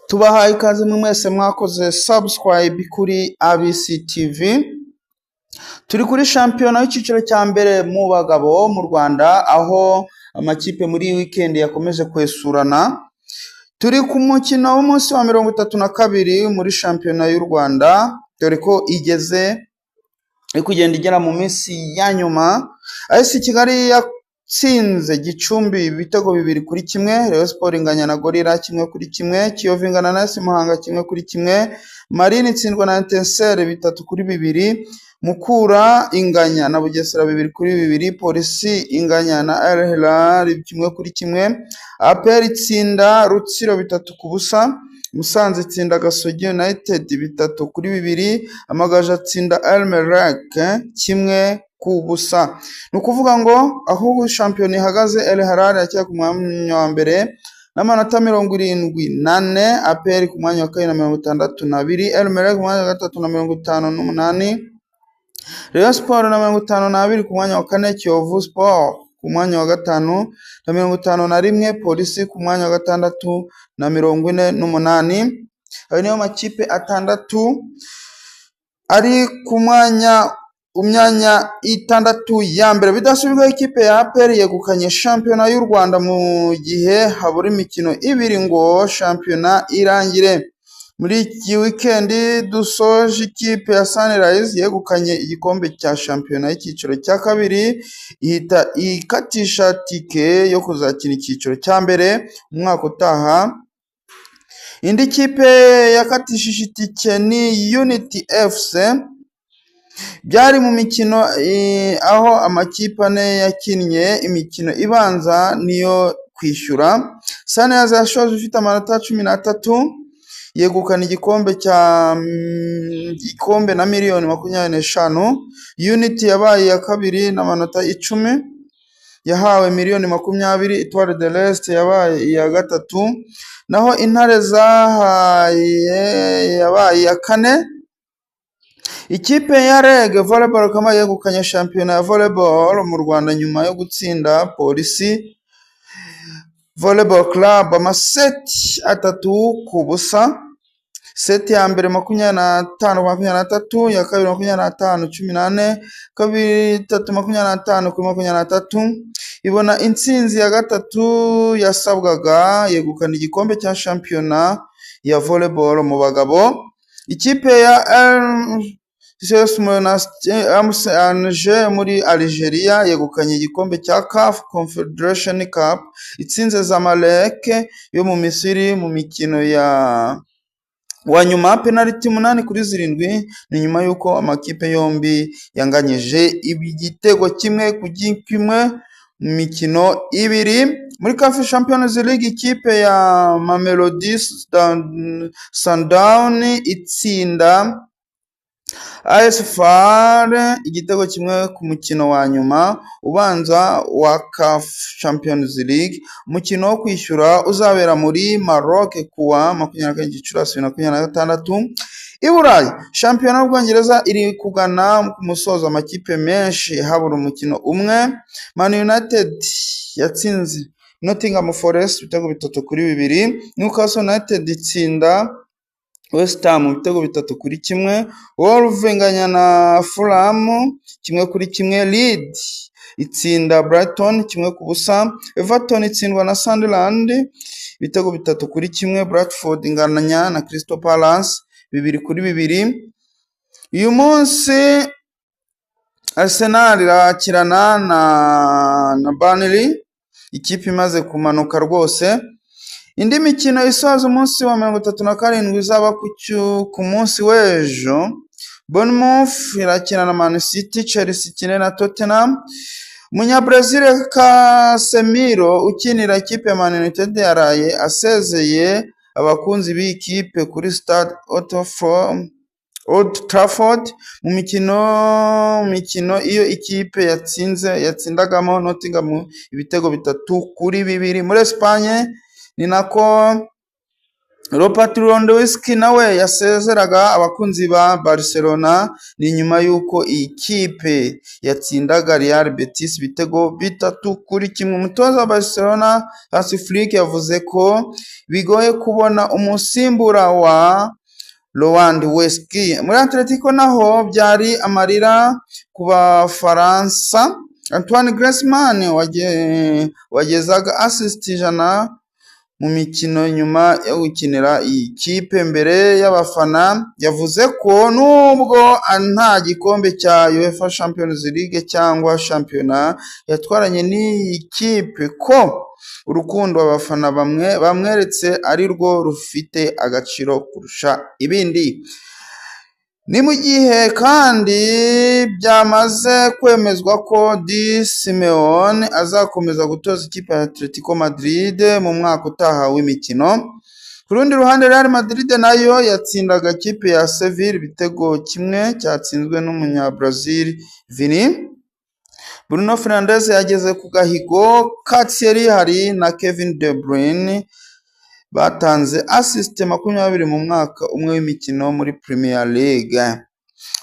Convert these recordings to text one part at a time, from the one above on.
Tubahaye ikaze mwe mwese mwakoze subscribe kuri ABC TV. Turi kuri shampiyona y'icyiciro cya mbere mu bagabo mu Rwanda, aho amakipe muri iyi weekend yakomeje kwesurana. Turi ku mukino w'umunsi wa 32 muri shampiyona y'u Rwanda, dore ko igeze iri kugenda igera mu minsi ya nyuma. AS Kigali yatsinze Gicumbi ibitego 2-1, Rayon Sports inganya na Gorilla 1-1, Kiyovu ingana na AS Muhanga 1-1, Marine itsindwa na Etincelles 3-2, Mukura inganya na Bugesera 2-2, Polisi inganya na Al Hilal 1-1, APR itsinda Rutsiro 3-0, Musanze itsinda Gasogi United 3-2, Amagaju atsinda Al Merrikh 1-0. Ni ukuvuga ngo aho shampiyona ihagaze, Al Hilal iracyari ku mwanya wa mbere n'amanota 74, APR ku mwanya wa kabiri na 62, Al Merrikh ku mwanya wa gatatu na 58, Rayon Sports na 52 ku mwanya wa kane, Kiyovu Sports ku mwanya wa gatanu na 51, Polisi ku mwanya wa gatandatu na 48. Ayo niyo makipe atandatu ari ku mwanya ku myanya itandatu ya mbere. Bidasubirwaho, ikipe ya APR yegukanye shampiyona y'u Rwanda mu gihe habura imikino ibiri ngo shampiyona irangire. Muri iki weekend dusoje, ikipe ya Sunrise yegukanye igikombe cya shampiyona y'icyiciro cya kabiri, ihita ikatisha tike yo kuzakina icyiciro cya mbere umwaka utaha. Indi kipe yakatishije itike ni Unity FC. Byari mu mikino aho amakipe ane yakinnye imikino ibanza niyo kwishyura. Sunrise yashoje ifite amanota 13, yegukana igikombe cya gikombe na miliyoni 25. Unity yabaye iya kabiri n'amanota 10, yahawe miliyoni 20. Etoile de l'Est yabaye iya gatatu, naho Intare zahaye yabaye iya kane. Ikipe ya REG Volleyball Kama yegukanye shampiyona ya volleyball mu Rwanda nyuma yo gutsinda Polisi Volleyball Club amaseti 3-0. Seti ya mbere 25-23, iya kabiri 25-14, kabiri tatu 25-23. Ibona intsinzi ya gatatu yasabwaga, yegukana igikombe cya shampiyona ya volleyball mu bagabo. Ikipe ya CS Alger muri Algeria yegukanye igikombe cya CAF Confederation Cup, itsinze Zamalek yo mu Misiri mu mikino ya wa nyuma penaliti 8-7. Ni nyuma y'uko amakipe yombi yanganyije igitego 1-1 mu mikino ibiri. Muri CAF Champions League, ikipe ya Mamelodi Sundowns itsinda AS FAR igitego kimwe ku mukino wa nyuma ubanza wa CAF Champions League. Umukino wo kwishyura uzabera muri Maroc kuwa 24 Gicurasi 2026. I Burayi, shampiyona y'Ubwongereza iri kugana ku musozo, amakipe menshi habura umukino umwe. Man United yatsinze Nottingham Forest ibitego 3-2, Newcastle United itsinda West Ham ibitego 3-1, Wolves inganya na Fulham 1-1, Leeds itsinda Brighton 1-0, Everton itsindwa na Sunderland ibitego 3-1, Brentford inganya na Crystal Palace 2-2. Uyu munsi Arsenal irakirana na Burnley, ikipe imaze kumanuka rwose. Indi mikino isoza umunsi wa 37 izaba ku munsi w'ejo: Bournemouth irakina na Man City, Chelsea ikine na Tottenham. Umunyabrazil Casemiro ukinira ikipe ya Man United yaraye asezeye abakunzi b'iyi kipe kuri stade Old Trafford mu mikino iyo ikipe yatsinze yatsindagamo Nottingham ibitego 3-2. Muri Espagne ni nako Robert Lewandowski nawe yasezeraga abakunzi ba Barcelona, ni nyuma y'uko iyi kipe yatsindaga Real Betis ibitego 3-1. Umutoza wa Barcelona Hansi Flick yavuze ko bigoye kubona umusimbura wa Lewandowski. Muri Atletico naho byari amarira ku Bafaransa. Antoine Griezmann wagezaga assist 100 mu mikino nyuma yo gukinira iyi kipe mbere y'abafana, yavuze ko nubwo nta gikombe cya UEFA Champions League cyangwa shampiyona yatwaranye n'iyi kipe, ko urukundo abafana bamwe bamweretse ari rwo rufite agaciro kurusha ibindi. Ni mu gihe kandi byamaze kwemezwa ko Di Simeone azakomeza gutoza ikipe ya Atletico Madrid mu mwaka utaha w'imikino. Ku rundi ruhande, Real Madrid nayo yatsindaga ikipe ya Seville ibitego kimwe cyatsinzwe n'umunya-Brazil Vini. Bruno Fernandes yageze ku gahigo ka Thierry Henry na Kevin De Bruyne batanze assist 20 mu mwaka umwe w'imikino muri Premier League.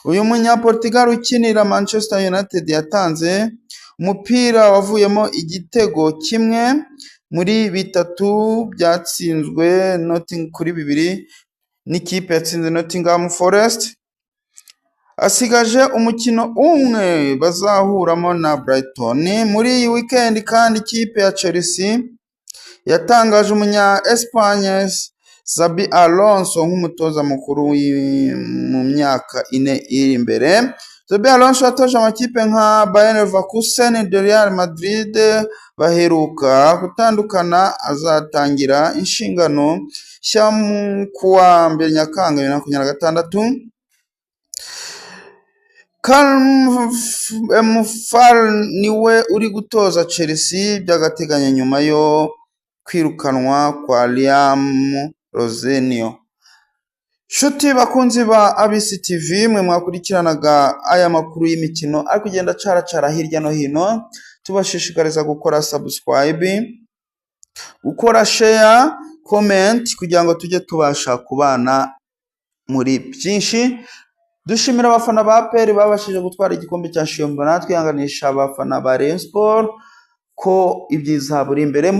Uyu munya-Portugal ukinira Manchester United yatanze umupira wavuyemo igitego kimwe muri bitatu byatsinzwe kuri bibiri n'ikipe yatsinze Nottingham Forest. Asigaje umukino umwe bazahuramo na Brighton. Muri iyi weekend kandi, ikipe ya Chelsea yatangaje umunya Espagne Xabi Alonso nk'umutoza mukuru mu myaka 4 iri imbere. Xabi Alonso yatoje amakipe nka Bayer Leverkusen de Real Madrid baheruka gutandukana, azatangira inshingano nshya kuwa 1 Nyakanga 2026. Calum niwe uri gutoza Chelsea by'agateganyo nyuma yo kwirukanwa kwa Liam Rosenior. Nshuti bakunzi ba ABC TV, mwe mwakurikiranaga aya makuru y'imikino ari kugenda acaracara hirya no hino, tubashishikariza gukora subscribe, gukora share, comment kugira ngo tujye tubasha kubana muri byinshi. Dushimira abafana ba APR babashije gutwara igikombe cya shampiyona, twihanganisha abafana ba Rayon Sport ko ibyiza buri imbere.